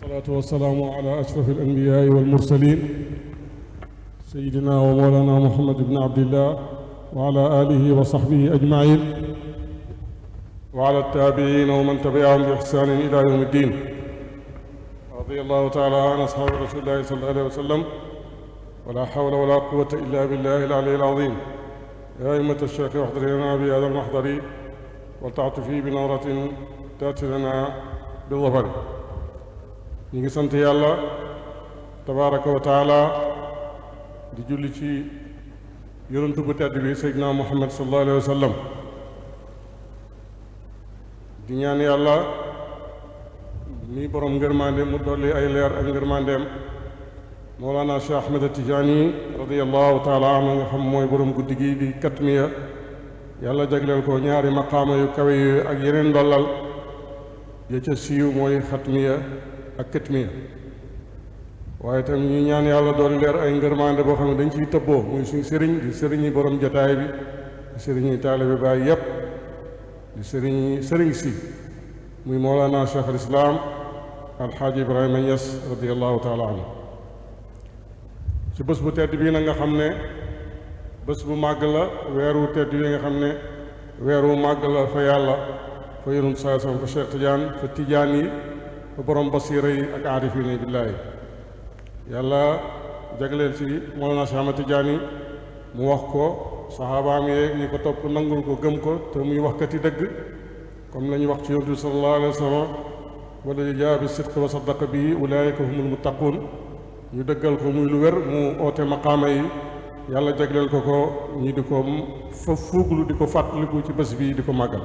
والصلاة والسلام على أشرف الأنبياء والمرسلين سيدنا ومولانا محمد بن عبد الله وعلى آله وصحبه أجمعين وعلى التابعين ومن تبعهم بإحسان إلى يوم الدين. رضي الله تعالى عن أصحاب رسول الله صلى الله عليه وسلم ولا حول ولا قوة إلا بالله العلي العظيم. يا أئمة الشيخ احضر لنا بهذا المحضر والتعطفي بنورة تأتي لنا بالظفر. ñi ngi sant yàlla tabaraka wa taala di julli ci yonentu bu tedd bi seydina muhammad sallallahu alayhi wa sallam di ñaan yàlla mi borom ngërmande mu dolli ay leer ak ngërmandeem moolaana cheikh ahmed tijaani radiallahu taala anhu nga xam mooy borom guddi gi di katmiya yàlla jagleel ko ñaari maqaama yu kawe yu ak yeneen ndollal ya ca siiw mooy xatmiya ak këtmiya waaye tam ñu ñaan yàlla doon leer ay ngërmande boo xam ne dañ ciy tëbboo muy suñu sëriñ di sëriñi borom jataay bi di sëriñi taalibe baay yépp di sëriñ si muy moolana cheikh al islam alxaaji ibrahima Ñas radiallahu taala anhu ci bés bu tedd bii nag nga xam ne bés bu màgg la weeru tedd yi nga xam ne weeru màgg la fa yàlla fa yonum saa sam fa cheikh Tidiane fa tijaan yi fa borom basiira yi ak aarifina billaahi yàlla jagleel ci Mawlana Cheikh Ahmad Tijaani mu wax ko saxaabaam yeeg ñi ko topp nangul ko gëm ko te muy waxkati dëgg comme la ñu wax ci yonent bi sallallahu alayhi wa sallam wala jaa bi sidq wa saddaqa bii ulaayika humul muttaquun ñu dëggal ko muy lu wér mu oote maqaama yi yàlla jagleel ko ko ñi di ko fa fuuglu di ko fàttaliku ci bés bii di ko màggal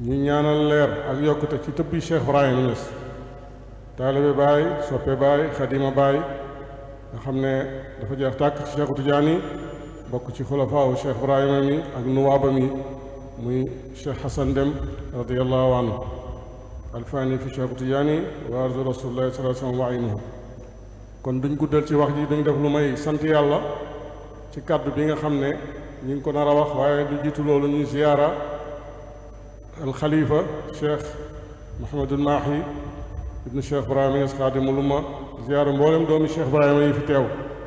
ñu ñaanal leer ak yokkute ci tëbbi Cheikh Ibrahima Niass taalibe baay soppe baay xadima baay nga xam ne dafa jeex tàkk ci Cheikh Tidiane bokk ci xulafaawu Cheikh Ibrahima mi ak nuwaaba mi muy Cheikh Hassan Dem radiallahu anhu alfaani fi Cheikh Tidiane wa arzu rasulillahi sallallahu alayhi wa sallam wa aynuhu. kon duñ guddal ci wax ji dañ def lu may sant yàlla ci kàddu bi nga xam ne ñu ngi ko nar a wax waaye du jiitu loolu ñuy ziyaara alxalifa cheikh Mouhamadul Mahi ibnu cheikh Ibrahima Niass xaadimul umma ziyaara mboolem doomi cheikh Ibrahima yi fi teew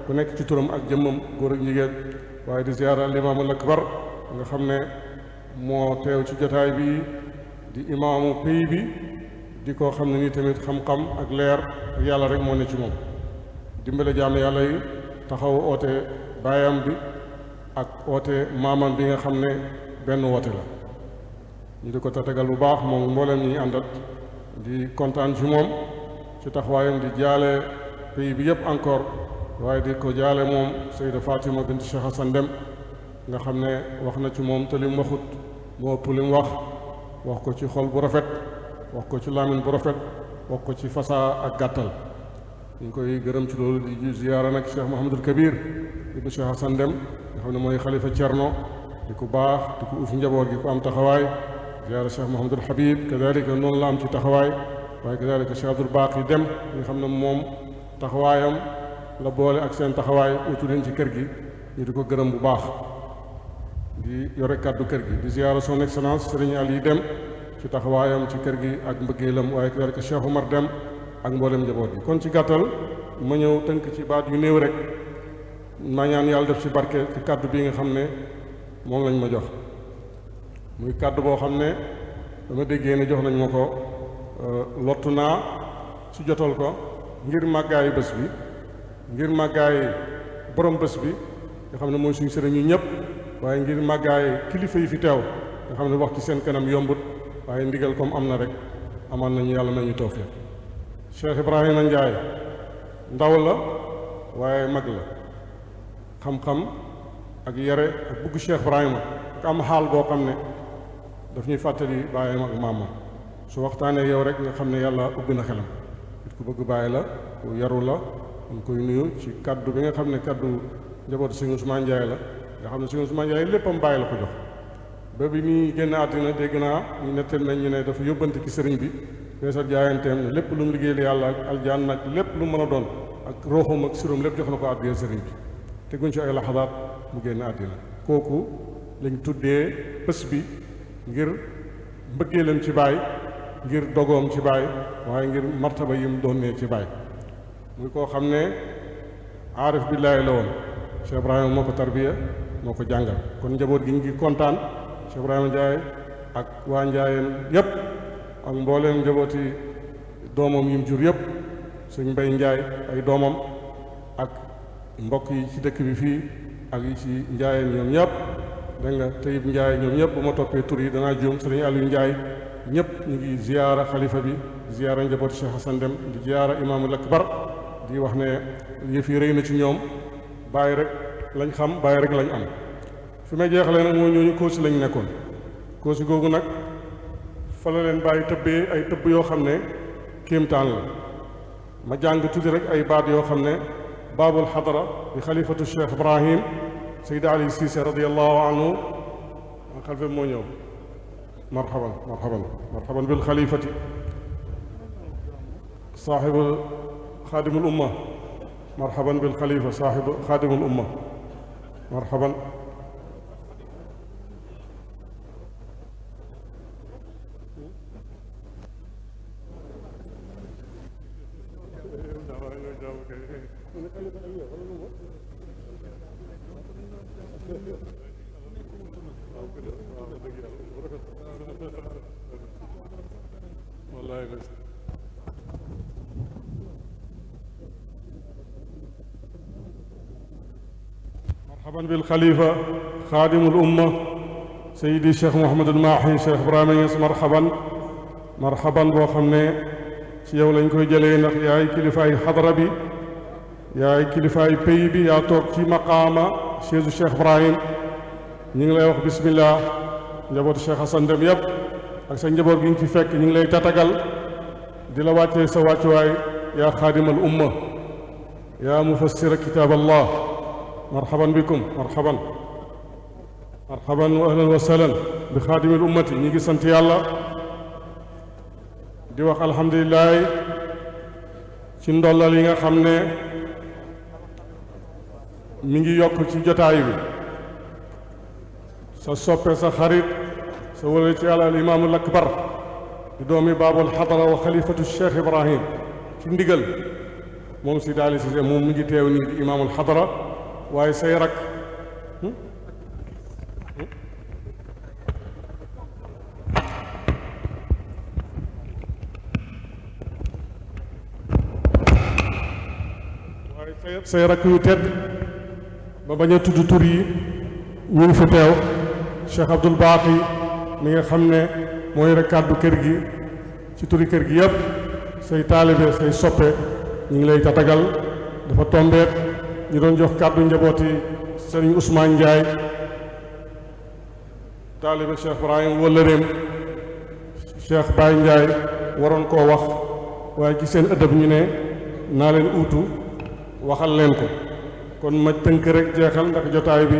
ku nekk ci turam ak jëmmam góor ak jigéen waaye di ziyaara al imaamul akbar nga xam ne moo teew ci jotaay bi di imaamu pays bi di ko xam ne nii tamit xam-xam ak leer ak yàlla rek moo ne ci moom dimbale jaam yàlla yi taxaw oote baayam bi ak oote maamam bi nga xam ne benn woote la ñu di ko tatagal bu baax moom mboolem ñi àndat di kontaan ci moom ci taxawaayam di jaale pays bi yëpp encore waaye di ko jaale moom Sayda Fatima bint Cheikh Hassan Dem nga xam ne wax na ci moom te li mu waxut moo ëpp li mu wax ko ci xol bu rafet wax ko ci làmmiñ bu rafet wax ko ci fasaa ak gàttal ñu ngi koy gërëm ci loolu di ziyaara nag Cheikh Mouhamadul Kabir ibnu Cheikh Hassan Dem nga xam ne mooy xalifa Cerno di ko baax di ko uuf njaboot gi ko am taxawaay ziyaara Cheikh Mouhamadul Habib kadalika noonu la am ci taxawaay waaye kadalika Cheikh Abdoul Baqi Dem nga xam ne moom taxawaayam la boole ak seen taxawaay utu leen ci kër gi ñu di ko gërëm bu baax di yore kàddu kër gi di ziyaara son excellence Serigne Ali Dem ci taxawaayam ci kër gi ak mbëggeelam waaye kadalika Cheikh Omar Dem ak mboolem njaboot gi kon ci gàttal ma ñëw tënk ci baat yu néew rek ma ñaan yàlla def ci barke ci kàddu bi nga xam ne moom lañ ma jox muy kàddu boo xam ne dama déggee ne jox nañ ma ko lottu naa ci jotal ko ngir màggaayu bés bi ngir màggaayu borom bés bi nga xam ne mooy suñu sëriñ ñu ñëpp waaye ngir màggaayu kilifa yi fi teew nga xam ne wax ci seen kanam yombut waaye ndigal comme am na rek amal nañu yàlla nañu tawfiq Cheikh Ibrahima Ndiaye ndaw la waaye mag la xam-xam ak yare ak bugg Cheikh Ibrahima ak am xaal boo xam ne daf ñuy fàttali bàyyam ak maamam su waxtaanee yow rek nga xam ne yàlla ubbi na xelam nit ku bëgg bàyyi la ku yaru la ñu koy nuyu ci kaddu bi nga xam ne kaddu njabootu Sëñ Ousmane Ndiaye la nga xam ne Sëñ Ousmane Ndiaye léppam bàyyi la ko jox ba bi muy génn àddina dégg naa ñu nettal nañ ñu ne dafa yóbbante ci sëriñ bi feesal jaayanteem ne lépp lu mu liggéeyal yàlla ak aljaan nag lépp lu mu mën a doon ak rooxam ak sirom lépp jox na ko àddina sëriñ bi teguñ ci ay laxadaat mu génn àddina kooku lañ tuddee bés bi ngir mbëggeelam ci baay ngir dogoom ci baay waaye ngir martaba yim doonee ci baay muy koo xam ne aarif billaahi la woon Cheikh Ibrahima moo ko tarbiya moo ko jàngal kon njaboot gi ngi kontaan Cheikh Ibrahima Ndiaye ak waa Njaayeen yépp ak mbooleem njabooti doomam yim jur yépp sëñ Mbay Njaay ay doomam ak mbokk yi ci dëkk bi fii ak yi ci Njaayeen ñoom ñëpp dégg nga Tayib Njaay ñoom ñëpp bu ma toppee tur yi danaa juum sëriñ Aliou Njaay ñëpp ñu ngi ziyaara xalifa bi ziyaara njabooti Cheikh Hassan Dem di ziyaara imaamul akbar di wax ne yëf yi rëy na ci ñoom bàyyi rek lañ xam bàyyi rek lañ am fi may jeexalee nag mooy ñooñu Koosi lañ nekkoon Koosi googu nag fa la leen bàyyi tëbbee ay tëbb yoo xam ne kéemtaan la ma jàng tuuti rek ay baat yoo xam ne baabul xadara bi xalifatu Cheikh Ibrahim Seydi Ali Cissé radiallahu anhu ma xalifa moo ñëw marhaban marhaban marhaban bil xalifati saaxibu xaadimul umma marhaban bil xalifa saaxibu xaadimul umma marhaban مرحبا بالخليفة خادم الأمة سيدي الشيخ محمد الماحي شيخ إبراهيم Niass marhaban boo xam ne ci yow lañ koy jëlee ndax yaay kilifaay xadara bi yaay kilifaay pays bi yaa toog ci maqaama Cheikh Ibrahim ñu ngi lay wax bismillah njabootu Cheikh Hassan Dem yépp ak sa njaboot gi ñu fi fekk ñu ngi lay tatagal di la wàccee sa wàccuwaay yaa xaadimal umma yaa mufassira kitaab allah marhaban bikum marhaban marhaban wa ahlan wa sahlan bi xaadimil ummati ñi ngi sant yàlla di wax alhamdulilah ci ndollal yi nga xam ne mi ngi yokk ci jotaay bi sa soppe sa xarit sa wala ci yàlla al imaamul akbar di doomi baabul xadara wa xalifatu Cheikh Ibrahim ci ndigal moom si daali si moom mi ngi teew nii di imaamul xadara waaye say rak say rakk yu tedd ba bañ a tudd tur yi ñu ngi fi teew Cheikh Abdoul Baqi mi nga xam ne mooy rek kàddu kër gi ci turi kër gi yëpp say taalibe say soppe ñu ngi lay tatagal dafa tombeet ñu doon jox kàddu njabooti Serigne Ousmane Ndiaye taalibe Cheikh Ibrahim wëllëreem Cheikh Baye Ndiaye waroon koo wax waaye ci seen ëddëb ñu ne naa leen uutu waxal leen ko kon ma tënk rek jeexal ndax jotaay bi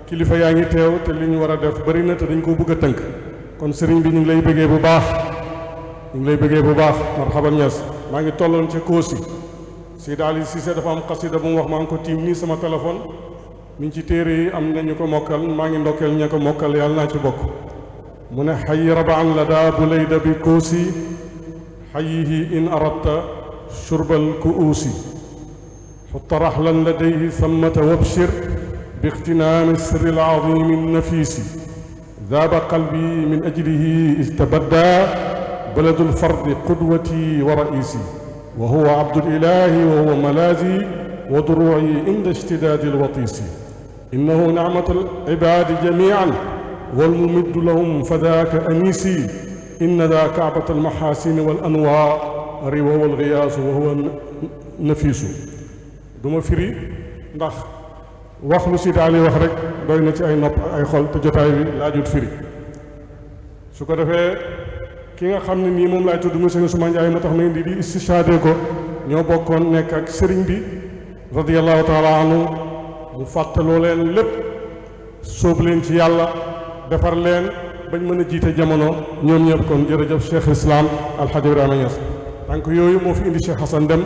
kilifa yaa ngi teew te li ñu war a def bari na te dañ ko bëgg a tënk kon sëriñ bi ñu ngi lay bëggee bu baax ñu ngi lay bëggee bu baax marhaban Niass maa ngi tolloon ca Koosi Seydi Ali Cissé dafa am xasida bu mu wax maa ngi ko tiim nii sama téléphone mi ngi ci téere yi am nañu ko mokkal maa ngi ndokkeel ña ko mokkal yàlla naa ci bokk mu ne xayi rabaan la daa bu layda bi Koosi xayihi in aradta shurbal kuusi xutta raxlan ladayhi sammata wabshir bi ixtinaami sirri alazimi nafisi daaba qalbi min ajlihi istabadda baladu lfardi qudwati wa raisi wa huwa abdulilahi wa huwa malazi wa duruci inda ishtidaadi alwatisi innahu nicmatu alcibaadi jamican walmumiddu lahum fadaaka anisi inna daa kacbata almaxaasini walanwaari wa huwa algiyaasu wa huwa nafiisu du ma firi ndax wax lu si daal di wax rek doy na ci ay nopp ay xol te jotaay bi laajut firi su ko defee ki nga xam ne nii moom laay tudd monsieur Ousmane Ndiaye ma tax na indi di istishaade ko ñoo bokkoon nekk ak sëriñ bi radiyallahu taala anhu mu fàttaloo leen lépp sóob leen ci yàlla defar leen bañ mën a jiite jamono ñoom ñëpp kon jërëjëf Cheikh Islam Alhaji Ibrahima Niass tànk yooyu moo fi indi Cheikh Hassan Dem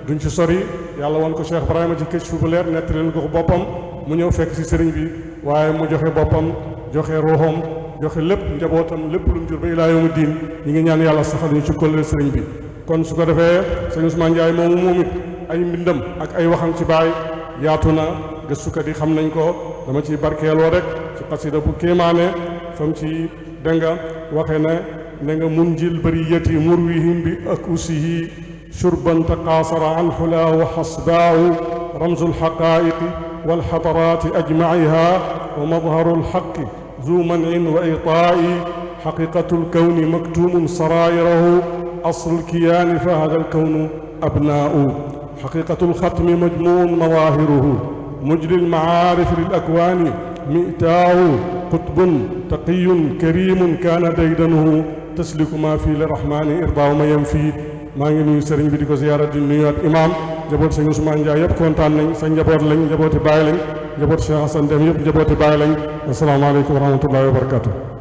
duñ ci sori yàlla wan ko Cheikh Ibrahima ci këcc fu bu leer nett leen ko boppam mu ñëw fekk ci sëriñ bi waaye mu joxe boppam joxe ruuxam joxe lépp njabootam lépp lu mu jur ba ilaa yawmi diin ñi ngi ñaan yàlla saxal ñu ci kóllëre sëriñ bi. kon su ko defee sëñ Ousmane Ndiaye moomu moom it ay mbindam ak ay waxam ci baay yaatu na gëstukat yi xam nañ ko dama ci barkeeloo rek ci xasida bu kéemaane fam ci danga waxe ne nga munjil bariyati murwihim bi akusihi shurban taqaasara an xulaa wa xasbaahu ramzu lxaqaa'iqi walxadaraati ajmaciha wa madharu lxaqi zu manin wa itaa'i xaqiqatu lkawni maktuumun saraayirahu aslu lkiyaani fa hada lkawnu abnaa'u xaqiqatu lxatmi majmuun mawaahiruhu mujri lmacaarif lilakwaani mi'taahu qutbun taqiyun karimun kaana daydanuhu tasliku maa fii lirahmaani irdaaw ma yem fii maa ngi nuyu sëriñ bi di ko ziyaara di nuyuwaat imaam njaboot sëñ Ousmane Ndiaye yëpp kontaan nañ sa njaboot lañ njabooti baay lañ njaboot Cheikh Hassan Deme yëpp njabooti baay lañ asalaamaaleykum wa rahmatullahi wa barakatuh